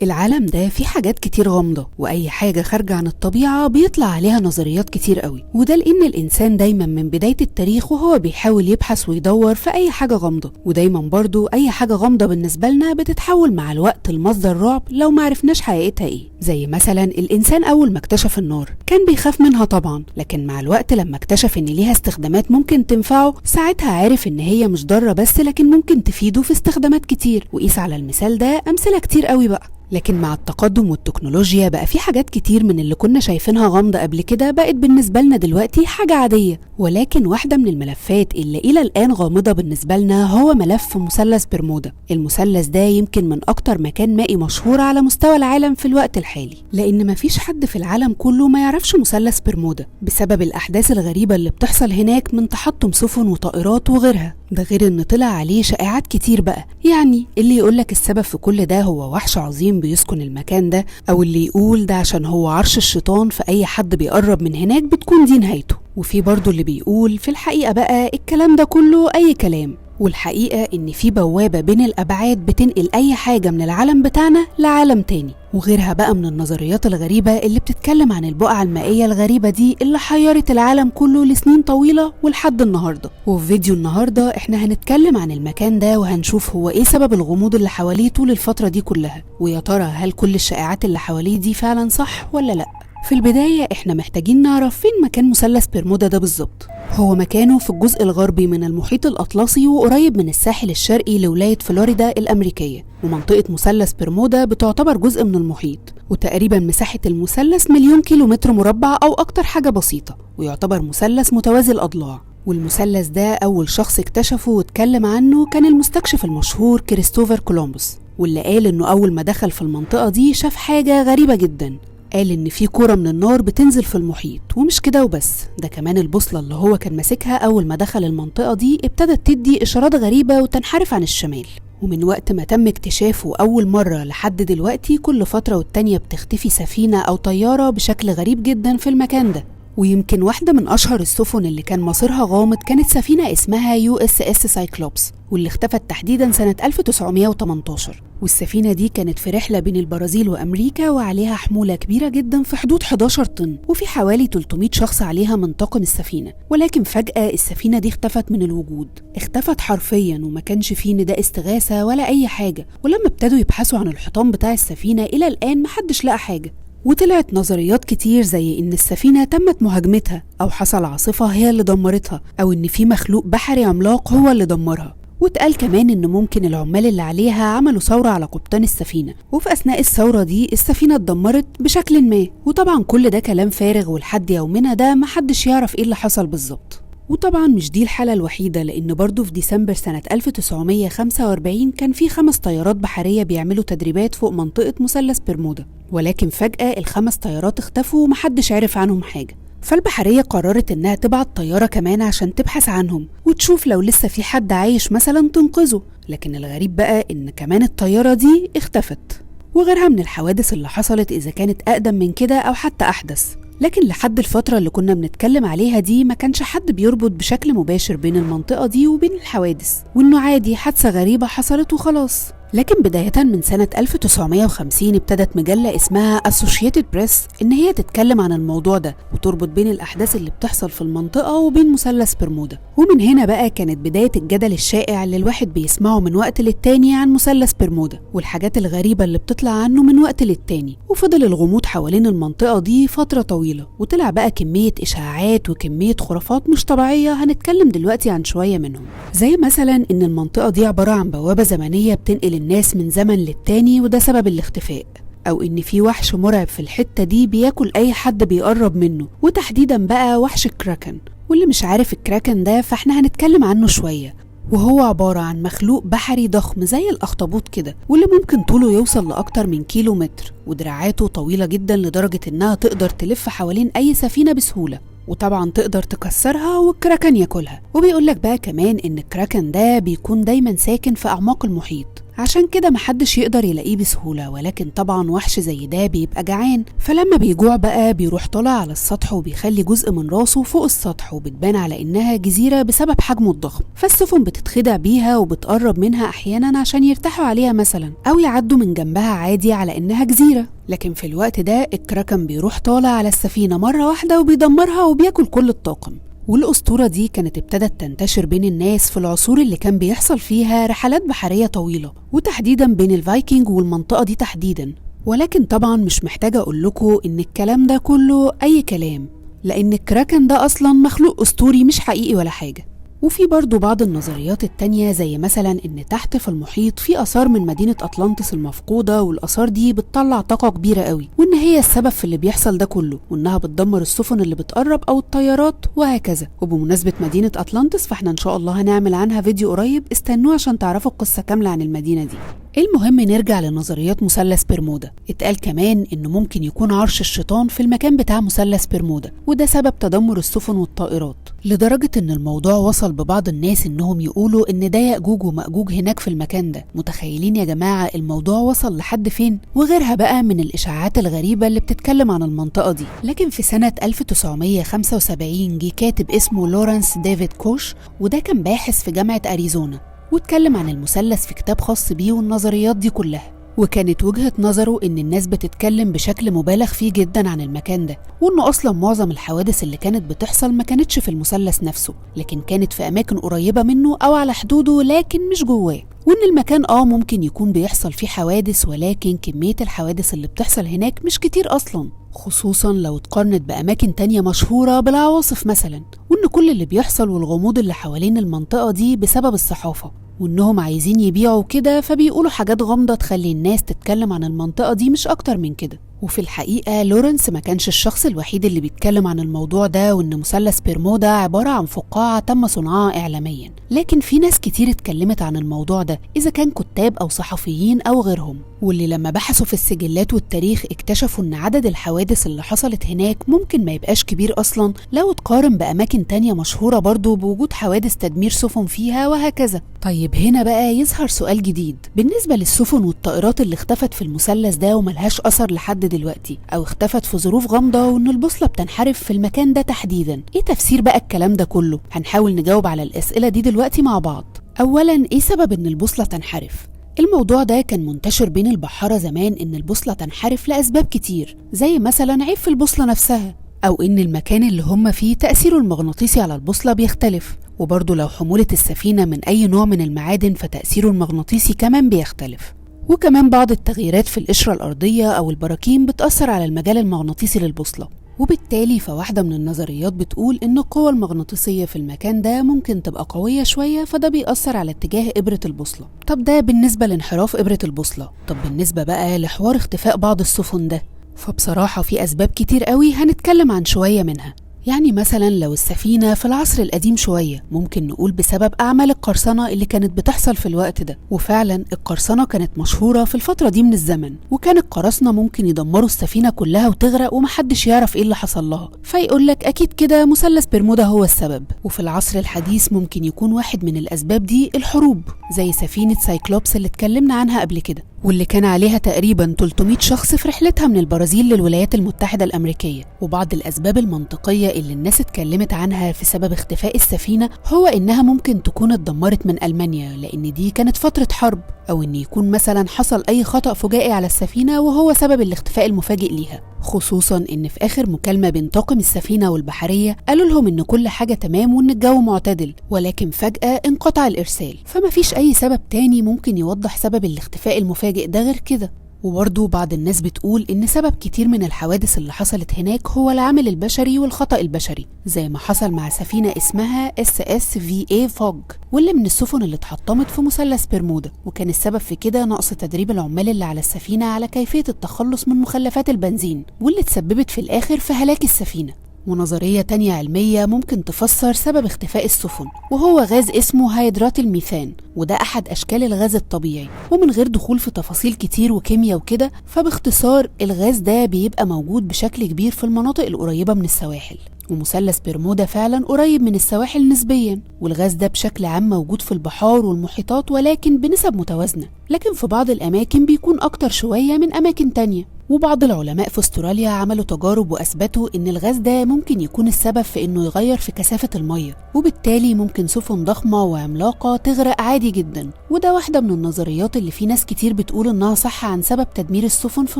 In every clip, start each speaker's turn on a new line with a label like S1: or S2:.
S1: العالم ده فيه حاجات كتير غامضة، وأي حاجة خارجة عن الطبيعة بيطلع عليها نظريات كتير قوي، وده لأن الإنسان دايما من بداية التاريخ وهو بيحاول يبحث ويدور في أي حاجة غامضة، ودايما برضو أي حاجة غامضة بالنسبة لنا بتتحول مع الوقت لمصدر رعب لو معرفناش حقيقتها إيه. زي مثلا الإنسان أول ما اكتشف النار كان بيخاف منها طبعا، لكن مع الوقت لما اكتشف إن ليها استخدامات ممكن تنفعه ساعتها عرف إن هي مش ضارة بس لكن ممكن تفيده في استخدامات كتير، وقيس على المثال ده أمثلة كتير قوي بقى. لكن مع التقدم والتكنولوجيا بقى في حاجات كتير من اللي كنا شايفينها غامضة قبل كده بقت بالنسبة لنا دلوقتي حاجة عادية. ولكن واحدة من الملفات اللي إلى الآن غامضة بالنسبة لنا هو ملف مثلث برمودا. المثلث ده يمكن من أكتر مكان مائي مشهور على مستوى العالم في الوقت الحالي، لأن مفيش حد في العالم كله ما يعرفش مثلث برمودا بسبب الأحداث الغريبة اللي بتحصل هناك من تحطم سفن وطائرات وغيرها. ده غير إن طلع عليه شائعات كتير بقى، يعني اللي يقولك السبب في كل ده هو وحش عظيم بيسكن المكان ده، أو اللي يقول ده عشان هو عرش الشيطان فأي حد بيقرب من هناك بتكون دي نهايته، وفي برضو اللي بيقول في الحقيقة بقى الكلام ده كله أي كلام، والحقيقة إن في بوابة بين الأبعاد بتنقل أي حاجة من العالم بتاعنا لعالم تاني، وغيرها بقى من النظريات الغريبة اللي بتتكلم عن البقعة المائية الغريبة دي اللي حيرت العالم كله لسنين طويلة ولحد النهاردة. وفي فيديو النهاردة احنا هنتكلم عن المكان ده وهنشوف هو ايه سبب الغموض اللي حواليه طول الفترة دي كلها، ويا ترى هل كل الشائعات اللي حواليه دي فعلا صح ولا لأ. في البداية احنا محتاجين نعرف فين مكان مثلث برمودا ده بالظبط. هو مكانه في الجزء الغربي من المحيط الأطلسي وقريب من الساحل الشرقي لولاية فلوريدا الأمريكية، ومنطقة مثلث برمودا بتعتبر جزء من المحيط، وتقريبا مساحة المثلث 1,000,000 كيلومتر مربع أو أكتر حاجة بسيطة، ويعتبر مثلث متوازي الأضلاع. والمثلث ده أول شخص اكتشفه واتكلم عنه كان المستكشف المشهور كريستوفر كولومبوس، واللي قال إنه أول ما دخل في المنطقة دي شاف حاجة غريبة جدا. قال إن في كرة من النار بتنزل في المحيط، ومش كده وبس، ده كمان البوصلة اللي هو كان ماسكها أول ما دخل المنطقة دي ابتدت تدي إشارات غريبة وتنحرف عن الشمال. ومن وقت ما تم اكتشافه أول مرة لحد دلوقتي كل فترة والتانية بتختفي سفينة أو طيارة بشكل غريب جدا في المكان ده. ويمكن واحدة من أشهر السفن اللي كان مصيرها غامض كانت سفينة اسمها USS Cyclops، واللي اختفت تحديدا سنة 1918. والسفينة دي كانت في رحلة بين البرازيل وأمريكا وعليها حمولة كبيرة جدا في حدود 11 طن، وفي حوالي 300 شخص عليها من طاقم السفينة. ولكن فجأة السفينة دي اختفت من الوجود، اختفت حرفيا، وما كانش فيه نداء استغاثة ولا أي حاجة. ولما ابتدوا يبحثوا عن الحطام بتاع السفينة إلى الآن محدش لقى حاجة. وطلعت نظريات كتير زي إن السفينة تمت مهاجمتها، أو حصل عاصفة هي اللي دمرتها، أو إن في مخلوق بحري عملاق هو اللي دمرها. واتقال كمان إن ممكن العمال اللي عليها عملوا ثورة على قبطان السفينة، وفي أثناء الثورة دي السفينة اتدمرت بشكل ما. وطبعا كل ده كلام فارغ، ولحد يومنا ده محدش يعرف إيه اللي حصل بالظبط. وطبعا مش دي الحالة الوحيدة، لأن برضو في ديسمبر سنة 1945 كان في 5 طيارات بحرية بيعملوا تدريبات فوق منطقة مثلث برمودا، ولكن فجأة ال5 طيارات اختفوا ومحدش عرف عنهم حاجة. فالبحرية قررت إنها تبعت طيارة كمان عشان تبحث عنهم وتشوف لو لسه في حد عايش مثلا تنقذه. لكن الغريب بقى إن كمان الطيارة دي اختفت، وغيرها من الحوادث اللي حصلت إذا كانت أقدم من كده أو حتى أحدث. لكن لحد الفترة اللي كنا بنتكلم عليها دي ما كانش حد بيربط بشكل مباشر بين المنطقة دي وبين الحوادث، وإنه عادي حادثة غريبة حصلت وخلاص. لكن بداية من سنة 1950 ابتدت مجلة اسمها Associated Press إن هي تتكلم عن الموضوع ده وتربط بين الأحداث اللي بتحصل في المنطقة وبين مثلث برمودا. ومن هنا بقى كانت بداية الجدل الشائع اللي الواحد بيسمعه من وقت للتاني عن مثلث برمودا والحاجات الغريبة اللي بتطلع عنه من وقت للتاني. وفضل الغموض حوالين المنطقة دي فترة طويلة، وطلع بقى كمية إشاعات وكمية خرافات مش طبيعية هنتكلم دلوقتي عن شوية منهم. زي مثلا إن المنطقة دي عبارة عن بوابة زمنية بتنقل الناس من زمن للتاني وده سبب الاختفاء، أو إن في وحش مرعب في الحتة دي بياكل أي حد بيقرب منه، وتحديدا بقى وحش الكراكن. واللي مش عارف الكراكن ده فاحنا هنتكلم عنه شوية، وهو عبارة عن مخلوق بحري ضخم زي الأخطبوط كده، واللي ممكن طوله يوصل لأكتر من كيلو متر، ودراعاته طويلة جدا لدرجة إنها تقدر تلف حوالين أي سفينة بسهولة، وطبعا تقدر تكسرها والكراكن ياكلها. وبيقولك بقى كمان إن الكراكن ده بيكون دايما ساكن في أعماق المحيط، عشان كده محدش يقدر يلاقيه بسهولة. ولكن طبعا وحش زي ده بيبقى جعان، فلما بيجوع بقى بيروح طالع على السطح وبيخلي جزء من راسه فوق السطح، وبتبان على إنها جزيرة بسبب حجمه الضخم. فالسفن بتتخدع بيها وبتقرب منها أحيانا عشان يرتاحوا عليها مثلا، أو يعدوا من جنبها عادي على إنها جزيرة. لكن في الوقت ده الكراكن بيروح طالع على السفينة مرة واحدة وبيدمرها وبياكل كل الطاقم. والأسطورة دي كانت ابتدت تنتشر بين الناس في العصور اللي كان بيحصل فيها رحلات بحرية طويلة، وتحديدا بين الفايكنج والمنطقة دي تحديدا. ولكن طبعا مش محتاجة أقول لكم إن الكلام ده كله أي كلام، لأن الكراكن ده أصلا مخلوق أسطوري مش حقيقي ولا حاجة. وفي برضو بعض النظريات التانية، زي مثلا إن تحت في المحيط في آثار من مدينة أطلانتس المفقودة، والآثار دي بتطلع طاقة كبيرة قوي، وإن هي السبب في اللي بيحصل ده كله، وإنها بتدمر السفن اللي بتقرب أو الطيارات وهكذا. وبمناسبة مدينة أطلانتس فإحنا إن شاء الله هنعمل عنها فيديو قريب، استنوه عشان تعرفوا القصة كاملة عن المدينة دي. المهم نرجع لنظريات مثلث برمودا. اتقال كمان انه ممكن يكون عرش الشيطان في المكان بتاع مثلث برمودا، وده سبب تدمر السفن والطائرات، لدرجة ان الموضوع وصل ببعض الناس انهم يقولوا ان ده يأجوج ومأجوج هناك في المكان ده. متخيلين يا جماعة الموضوع وصل لحد فين؟ وغيرها بقى من الاشاعات الغريبة اللي بتتكلم عن المنطقة دي. لكن في سنة 1975 جه كاتب اسمه لورنس ديفيد كوش، وده كان باحث في جامعة أريزونا، واتكلم عن المثلث في كتاب خاص بيه والنظريات دي كلها. وكانت وجهة نظره إن الناس بتتكلم بشكل مبالغ فيه جدا عن المكان ده، وإنه أصلا معظم الحوادث اللي كانت بتحصل ما كانتش في المثلث نفسه، لكن كانت في أماكن قريبة منه أو على حدوده لكن مش جواه. وإن المكان ممكن يكون بيحصل فيه حوادث، ولكن كمية الحوادث اللي بتحصل هناك مش كتير أصلا، خصوصا لو اتقارنت بأماكن تانية مشهورة بالعواصف مثلا. وإن كل اللي بيحصل والغموض اللي حوالين المنطقة دي بسبب الصحافة، وإنهم عايزين يبيعوا كده، فبيقولوا حاجات غامضة تخلي الناس تتكلم عن المنطقة دي مش أكتر من كده. وفي الحقيقة لورنس ما كانش الشخص الوحيد اللي بيتكلم عن الموضوع ده، وإن مثلث برمودا عبارة عن فقاعة تم صنعها إعلاميا، لكن في ناس كتير اتكلمت عن الموضوع ده، إذا كان كتاب أو صحفيين أو غيرهم، واللي لما بحثوا في السجلات والتاريخ اكتشفوا إن عدد الحوادث اللي حصلت هناك ممكن ما يبقاش كبير أصلا لو اتقارن بأماكن تانية مشهورة برضو بوجود حوادث تدمير سفن فيها وهكذا. طيب هنا بقى يظهر سؤال جديد بالنسبة للسفن والطائرات اللي اختفت في المثلث ده وملهاش أثر لحد دلوقتي، أو اختفت في ظروف غامضة وإن البوصلة بتنحرف في المكان ده تحديدا. إيه تفسير بقى الكلام ده كله؟ هنحاول نجاوب على الأسئلة دي دلوقتي مع بعض. أولا، إيه سبب إن البوصلة تنحرف؟ الموضوع ده كان منتشر بين البحارة زمان، إن البوصلة تنحرف لأسباب كتير، زي مثلا عيب في البوصلة نفسها، أو إن المكان اللي هم فيه تأثيره المغناطيسي على البوصلة بيختلف، وبرضه لو حمولة السفينة من أي نوع من المعادن فتأثيره المغناطيسي كمان بيختلف. وكمان بعض التغييرات في القشرة الأرضية أو البراكين بتأثر على المجال المغناطيسي للبوصلة، وبالتالي فواحدة من النظريات بتقول إن القوة المغناطيسية في المكان ده ممكن تبقى قوية شوية، فده بيأثر على اتجاه إبرة البوصلة. طب ده بالنسبة لانحراف إبرة البوصلة. طب بالنسبة بقى لحوار اختفاء بعض السفن ده، فبصراحة في أسباب كتير قوي هنتكلم عن شوية منها. يعني مثلا لو السفينة في العصر القديم شوية، ممكن نقول بسبب أعمال القرصنة اللي كانت بتحصل في الوقت ده، وفعلا القرصنة كانت مشهورة في الفترة دي من الزمن، وكان القراصنة ممكن يدمروا السفينة كلها وتغرق ومحدش يعرف ايه اللي حصل لها، فيقولك أكيد كده مثلث برمودا هو السبب. وفي العصر الحديث ممكن يكون واحد من الأسباب دي الحروب، زي سفينة سايكلوبس اللي اتكلمنا عنها قبل كده، واللي كان عليها تقريبا 300 شخص في رحلتها من البرازيل للولايات المتحدة الأمريكية. وبعض الأسباب المنطقية اللي الناس اتكلمت عنها في سبب اختفاء السفينة هو إنها ممكن تكون اتدمرت من ألمانيا، لأن دي كانت فترة حرب، أو إن يكون مثلا حصل أي خطأ فجائي على السفينة وهو سبب الاختفاء المفاجئ ليها، خصوصا إن في آخر مكالمة بين طاقم السفينة والبحرية قالوا لهم إن كل حاجة تمام وإن الجو معتدل، ولكن فجأة انقطع الإرسال، فما فيش أي سبب تاني ممكن يوضح سبب الاختفاء المفاجئ ده غير كده. وبرضه بعض الناس بتقول إن سبب كتير من الحوادث اللي حصلت هناك هو العامل البشري والخطأ البشري، زي ما حصل مع سفينة اسمها SSVA Fog، واللي من السفن اللي اتحطمت في مثلث برمودا، وكان السبب في كده نقص تدريب العمال اللي على السفينة على كيفية التخلص من مخلفات البنزين، واللي تسببت في الآخر في هلاك السفينة. ونظرية تانية علمية ممكن تفسر سبب اختفاء السفن، وهو غاز اسمه هيدرات الميثان، وده أحد أشكال الغاز الطبيعي، ومن غير دخول في تفاصيل كتير وكيمياء وكده، فباختصار الغاز ده بيبقى موجود بشكل كبير في المناطق القريبة من السواحل، ومثلث برمودا فعلا قريب من السواحل نسبيا، والغاز ده بشكل عام موجود في البحار والمحيطات ولكن بنسب متوازنة، لكن في بعض الأماكن بيكون أكتر شوية من أماكن تانية. وبعض العلماء في استراليا عملوا تجارب وأثبتوا إن الغاز ده ممكن يكون السبب في إنه يغير في كثافة المية، وبالتالي ممكن سفن ضخمة وعملاقة تغرق عادي جدا. وده واحدة من النظريات اللي في ناس كتير بتقول إنها صح عن سبب تدمير السفن في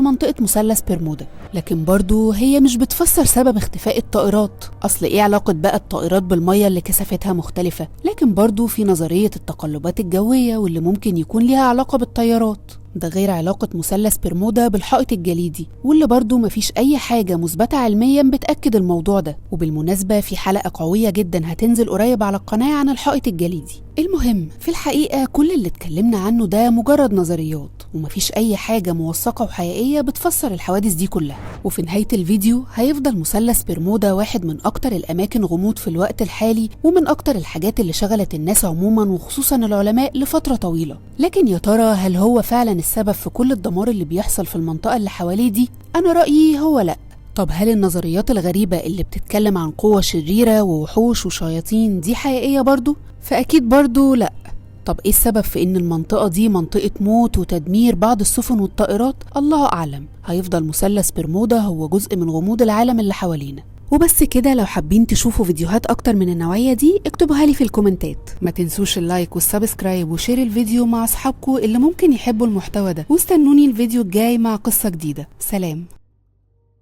S1: منطقة مثلث برمودا، لكن برضو هي مش بتفسر سبب اختفاء الطائرات. أصل إيه علاقة بقى الطائرات بالمية اللي كثافتها مختلفة؟ لكن برضو في نظرية التقلبات الجوية واللي ممكن يكون ليها علاقة بالطيارات، ده غير علاقة مثلث برمودا بالحائط الجليدي واللي برضو مفيش أي حاجة مثبتة علميا بتأكد الموضوع ده. وبالمناسبة في حلقة قوية جدا هتنزل قريب على القناة عن الحائط الجليدي. المهم في الحقيقة كل اللي اتكلمنا عنه ده مجرد نظريات ومفيش أي حاجة موثقة وحقيقية بتفسر الحوادث دي كلها. وفي نهاية الفيديو هيفضل مثلث برمودا واحد من أكتر الأماكن غموض في الوقت الحالي، ومن أكتر الحاجات اللي شغلت الناس عموما وخصوصا العلماء لفترة طويلة. لكن يا ترى هل هو فعلا السبب في كل الدمار اللي بيحصل في المنطقة اللي حواليه دي؟ أنا رأيي هو لأ. طب هل النظريات الغريبة اللي بتتكلم عن قوة شريرة ووحوش وشياطين دي حقيقية برضو؟ فأكيد برضو لأ. طب إيه السبب في إن المنطقة دي منطقة موت وتدمير بعض السفن والطائرات؟ الله أعلم. هيفضل مثلث برمودا هو جزء من غموض العالم اللي حوالينا. وبس كده، لو حابين تشوفوا فيديوهات أكتر من النوعية دي اكتبوها لي في الكومنتات. ما تنسوش ال like وال subscribe و share الفيديو مع أصحابكم اللي ممكن يحبوا المحتوى ده، واستنوني الفيديو الجاي مع قصة جديدة. سلام.